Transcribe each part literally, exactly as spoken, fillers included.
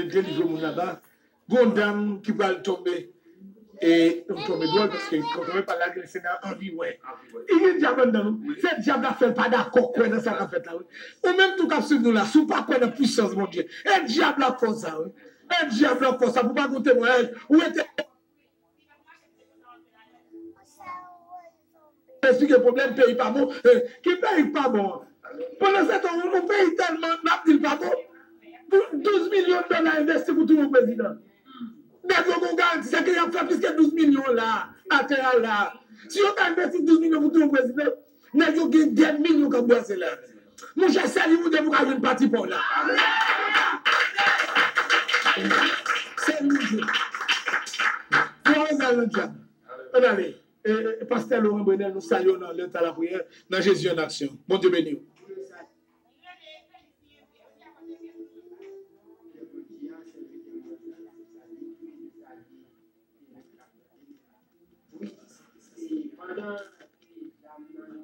Delivre moun laba. Gon dam ki pral tonbe. E m tonbe dwòl paske kote mwen pa lage se nan anvi wè. Li gen dyab anndan nou. Se dyab la fè l pa dakò kwè nan sa k ap fèt la wi. Ou menm tou k ap swiv nou la, si w pa kwè nan pwisans Bondye, e dyab la k fè w sa wi. E dyab la k fè w sa pou pa gon temwayaj. Ou rete Esplike pwoblèm peyi pa bon. Eh, ki peyi k pa bon an? Pandan se tan, yon peyi tèlman n ap di l pa bon. Pou douz milyon dòla envesti pou touye yon prezidan. Nèg yo gon garanti, se ke y ap fè plis ke douz milyon la, atè a la. Si yo ta envesti douz milyon pou touye yon prezidan, nèg yo gen dè milyon k ap bwase la. Monchè, sèvi Bondye pou w ka jwenn pati pa w la. Sèvi Bondye. Pou w al nan dyab. Ann ale. E, e, Pastè Laurent Brenel, nou salye w nan lè ta lapriyè, nan Jezi an aksyon. Bondye beni w.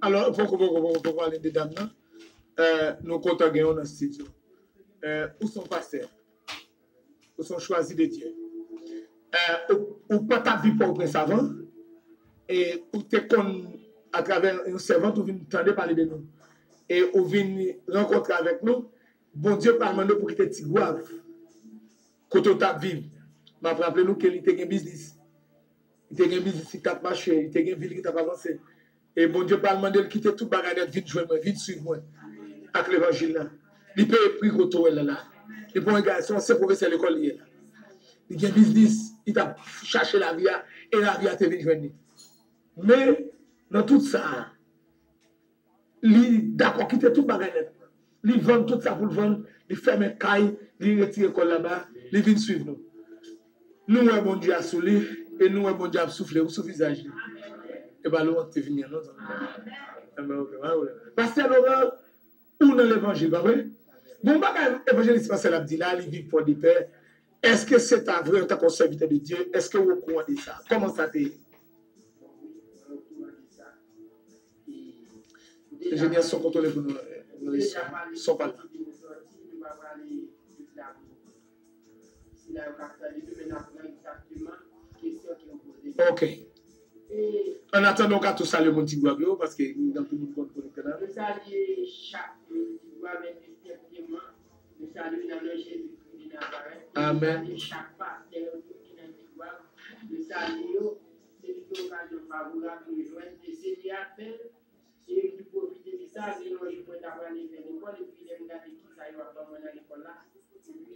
Alò, poko, poko, poko, poko ale de dam nan. Eh, nou kontan gen w nan estidyo. Eh, ou se yon pastè. Ou se yon chwazi de Dye. Eh, ou, ou pa t ap viv Pòtoprens avan, e ou te konn, atravè yon sèvant, ou vin tande pale de nou. E ou vin rankontre avèk nou. Bondye pral mande w pou kite Tigwav, kote w t ap viv. M ap raple nou ke li te gen biznis. Li te gen biznis, li t ap mache, li te gen vi l ki t ap avanse. E Bondye pral mande l kite tout bagay nèt, vin jwenn mwen, vin swiv mwen ak levanjil la. Li peye pri reto l la. Li pa yon gason, se pwofesè lekòl li ye la. Li gen biznis, li t ap chache lavi a, e lavi a te vin jwenn li. Men, nan tout sa, li dakò kite tout bagay nèt. Li vann tout sa pou l vann, li fèmen kay, li retire kò l laba, li vin swiv nou. Nou wè Bondye a sou li, e nou wè Bondye ap soufle ou sou vizaj li. E pa Laurent te vini an non. Enben, ok, pa gen pwoblèm. Pastè Laurent, ou nan levanjil, pa vre? Bon, bagay evanjelis Marcel ap di la, li viv Pòdepè. Èske se ta vre antanke yon sèvitè de Dye? Èske w okouran de sa? Kòman sa te ye? Enjenyè son kontwole pou nou, eh, nou son, son pa la. Ok. Annatandan, w ka tou salye moun Tigwav yo, paske gen anpil moun konn konekte la. Nou salye chak moun Tigwav, men distenkteman, nou salye nan non Jezikri de Nazarèt. Amèn. Nou salye chak pastè yo ki nan Tigwav. Nou salye yo. Se yon okazyon favorab nou jwenn ke Senyè a fè l. E m tou pwofite di sa, se yon jou mwen ta prale fè lekòl, epi lè m gade kisa yo ap ban mwen nan lekòl la, epi m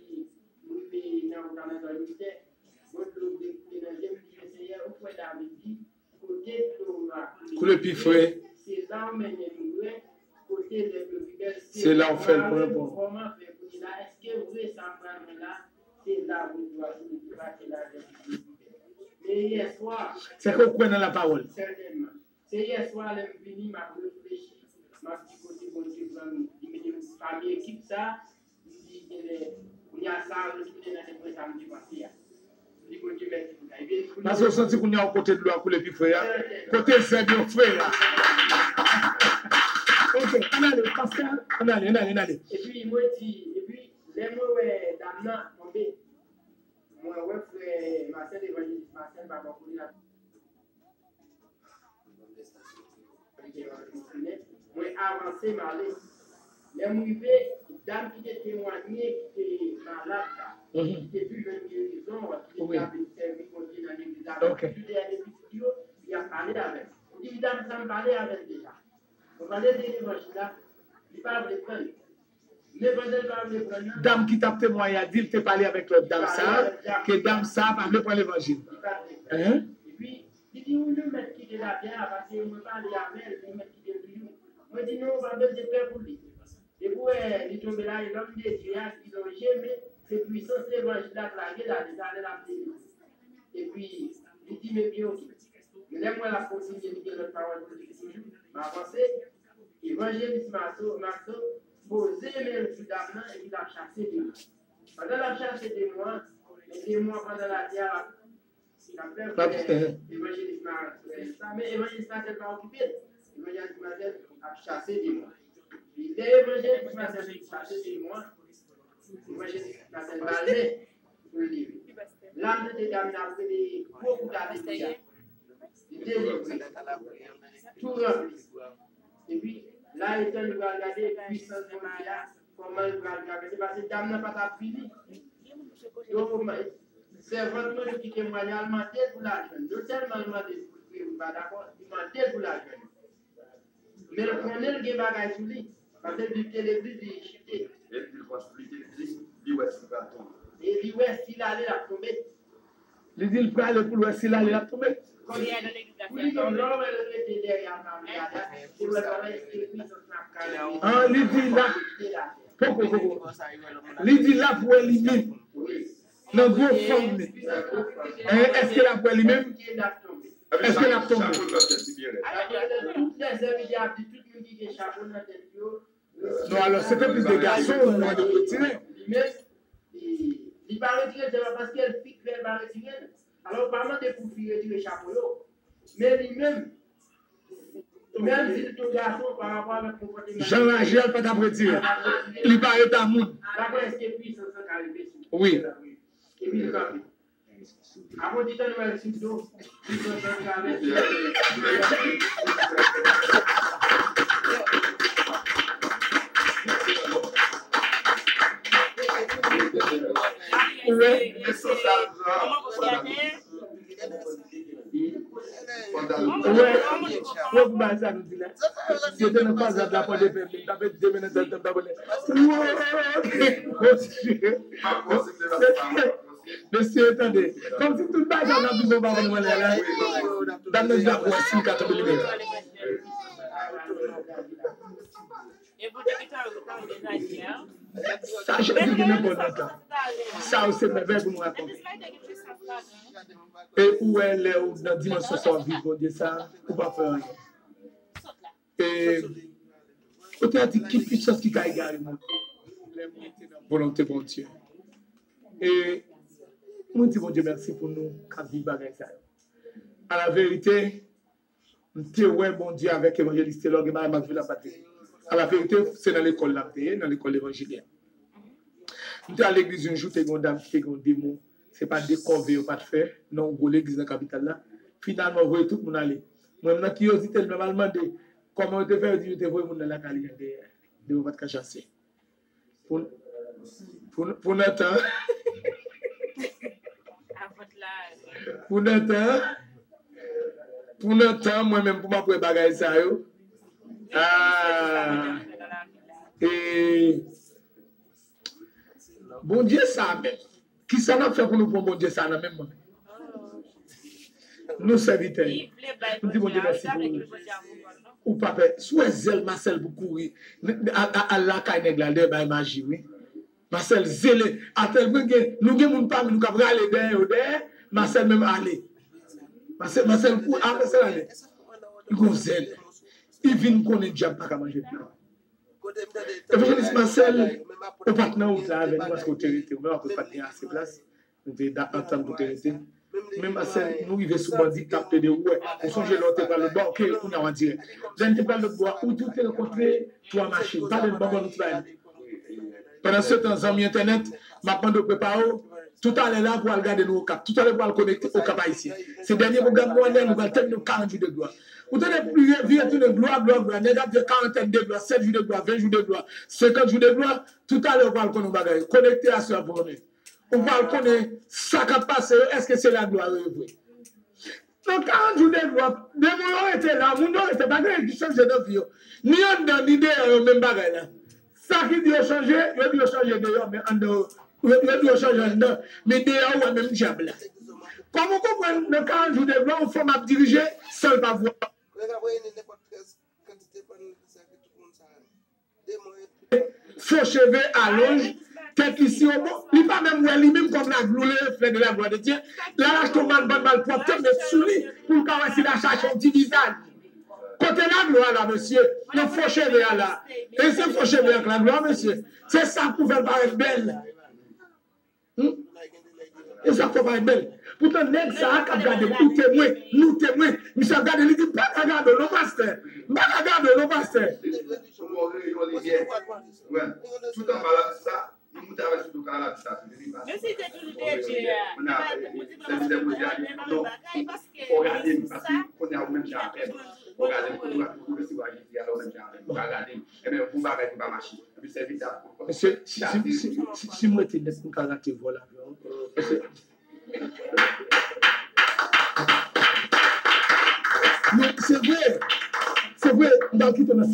rive nan yon kalandriye militè, gwo dlo vle koule nan je m, m di, "Men Senyè, ou kwè David di, kote dlo a koule pi fre, se la w mennen nou dwèt, kote lèb yo pi bèl, se la w fè l pran." Kòman fè kounye la, èske vre sa m pral wè la, se la pou dlo a koule pi fre, se la lèb yo pi bèl? Men yèswa, se ke w kwè nan lapawòl. Sètènman. Se yèswa lè m vini, m ap reflechi, m ap di kote Bondye pran m, li mete m pami ekip sa, m di genlè, kounye a sa retounen nan de pwen sa m te panse a. M di Bondye mèsi pou sa. Epi, kounye a. Paske w santi kounye a w kote dlo a koule pi fre a, kote zèb yo fre a. Ok, ann ale, Pascal, ann ale, ann ale, ann ale. Epi, mwen di, epi, lè mwen wè dam nan tonbe, mwen wè frè Marcel, evanjelis Marcel, pa bò kote l ap Mwen avanse, m ale. Lè m rive, dam ki te temwanye, ki te malad la, ki te pi jwenn gerizon, ki te deja vin sèvi Bondye nan legliz la, ki te dèyè pitit yo, li ap pale avè m. Li di, "Dam sa, m pale avè l deja. Mwen pale de levanjil la, li pa vle pran l." Dam ki t ap temwaye a di l te pale avèk lòt dam sa a, ke dam sa a pa vle pran levanjil. Epi, li di, "Wi, nou mèt kite lapè a, paske mwen pale avè l, nou mèt kite l toujou." Mwen di, "Non, ou pa bezwen pè pou li." Depi w wè li tonbe la, e lòm de Dye a ki lonje men, se pwisans levanjil la k lage l ale, talè l ap leve. Epi, li di, "Men byen, oke." Men lè m wè l ap kontinye, li gen lòt pawòl pou l di toujou, m avanse. Evanjelis Maso, Maso poze men l sou dam nan epi l ap chase demon. Pandan l ap chase demon an, men demon an pandan l atè a, l ap, l ap fè frè evanjelis Maso sa, men evanjelis Maso pa okipe l. Evanjelis Maso ap chase demon an. Epi lè evanjelis Maso fin chase demon an, evanjelis Maso ba l men. pou l leve. L al tande dam nan ap rele gwo kout ale li a. Li delivre. Tou ranpli. Epi, la etan li pral gade pwisans Bondye a, kòman li pral travèse, paske dam nan pa t ap vini. Yo, sèvant mwen ki temwaye al mande l pou l al jwenn. Yo tèlman al mande l pou l priye, li pa dakò, li mande l pou l al jwenn. Men l konnen l gen bagay sou li. Paske Bib te legliz li chite. E li, li, li, li wè si l pral tonbe. E li wè si l ale, l ap tonbe. Li di l prale pou l wè si l ale, l ap tonbe. Pou li menm, lè w wè l rete dèyè a Maria la, pou l wè kòman èske pwisans l ap ka rive. Ah, li di l ap, poko, poko. Li di l ap wè li menm. Nan gwo fòm li. Eh, èske l ap wè li menm? Èske l ap tonbe? Tout lèzèv li ap di, tout moun ki gen chapo nan tèt yo. Non, alò, se te plis de gason, ou mande pou retire. Li menm, li, li pa retire l, se pa paske l pi klè l pa retire l. Alò, ou pa mande pou fi retire chapo yo. Men li menm, menm si l te gason, pa rapò avèk konpòteman. Jan l aji a, l pa t ap retire. Li pa rete a moun. Dakò, èske pwisans lan ka rive sou ou? Wi. Epi l kanpe. Apre w di tande w wè l sou do, li pran san travèse. Ou wè? Ou wè? Ou wè pou bagay sa nou di la? Si yo te nan fazad la, pran de pèp, li t ap met de men nan tèt, t ap taponnen. Wo! Mesye, tande. Kòmsi tout bagay sa n ap viv anba nan mwen la. Dam nan di l ap wè si l ka tonbe li menm. Sa Jezi gen nan bon nan tan. Sa yo se mèvèy pou nou rakonte. E ou wè lè ou nan dimansyon sa w ap viv Bondye sa, ou pa fè anyen. E, otè a di, ki pwisans ki ka egare moun? Volonte Bondye. E, mwen di Bondye mèsi pou nou k ap viv bagay sa yo. A la verite, m te wè Bondye avèk evanjelis Telor, gen bagay m ap viv la pa te. A la verite, se nan lekòl la m te ye, nan lekòl levanjilyen. M te al legliz yon jou, te gen yon dam ki te gen yon demon. Se pa de kòve yo pa t fè, nan yon gwo legliz nan kapital la. Finalman, voye tout moun ale. Mwen menm nan kiryozite, m al mande kòman yo te fè, yo di yo te voye moun nan lakay li an dèyè. Demon pa t ka chase. Pou, pou, pou nan tan, pou nan tan, pou nan tan, mwen menm, pou m ap wè bagay sa yo. Ah, e, Bondye sa menm. Kisa n ap fè pou nou pran Bondye sa nan men mwen? Nou sèvitè yo. Nou di Bondye mèsi pou ou. Ou pa pè. Si w wè zèl Masèl pou kouri, n-, n-, a, a, al lakay nèg la, dèyè bay maji, wi. Masèl zele. Atèlpwen gen, nou gen moun pami nou k ap rale dèyè yo, dèyè. Masèl menm ale. Masèl, Masèl kou-, a, Masèl ale. Li gon zèl. Li vin konnen dyab pa ka manje pye. Evanjelis Masèl, ou pa t nan wout la avè nou paske w te rete, ou menm apre pa t gen ase plas, nou te da-, antann pou te rete. Men Masèl, nou rive sou bandi k t ap plede wè. Ou sonje lè w te pral lòt bò, ok, kounye a w an dirèk. Lè n te pral lòt bò a, ou di w te rankontre twa machin. Pale n, ban mwen nou ti bagay. Pandan se tan, zanmi entènèt, m ap mande w prepare w. Toutalè la, pou al gade nou Okap. Toutalè, pou al konekte Okap Ayisyen. Se dènye pwogram nou an, nou pral tèmine karant jou de glwa. Ou tande, vire tounen glwa, glwa, glwa. Nèg ap di karantèn de glwa, sèt jou de glwa, ven jou de glwa, senkant jou de glwa. Toutalè, ou pral konnen yon bagay. Konekte aswè a pou konnen. Ou pral konnen sa k ap pase yo, èske se laglwa yo ye vre? Nan karant jou de glwa, demon yo rete la, moun yo rete, pa gen anyen ki chanje nan vi yo. Ni anndan, ni deyò, yo menm bagay la. Sa ki di yo chanje, yo di yo chanje deyò, men anndan yo, yo, yo di yo chanje anndan, men deyò, ou wè menm dyab la. Kòm ou konprann, nan karant jou de glwa, yon fanm ap dirije, san l pa vwa. Fo cheve alonj, tèt li si yon bò, li pa menm wè li menm kòm laglou, le reflè de la gloire de Dieu. L al achte yon bann, bann malpwòpte, met sou li, pou l ka wè si l a chache yon ti vizaj. Kote laglwa la, mesye? Nan fo cheve a la. E se fo cheve ak laglwa, mesye. Se sa k pou fè l parèt bèl. Hmm? E sa fò parèt bèl. Poutan nèg sa a k ap gade m, ou temwen, nou temwen. Misye ap gade, li di, "M pa ka gade w non, pastè. M pa ka gade w non, pastè." Tout anba la, sa. Mwen travay sou tou ka la, sa, se li pa. Men si te toujou te Dye a, li pa pou di mwen pa fè bagay, paske fò gade m, paske kounye a ou menm jan avè m. Fò gade m, kote w ap pwogrese w a Jezi a la, ou menm jan avè m. Ou ka gade m. Enben, yon bon bagay ki pa mache. Epi sèvitè ap. Mesye, si, si, si, si, si m rete nèt, m ka rate vòl avè w. Non, se vre. Se vre, m t al kite nan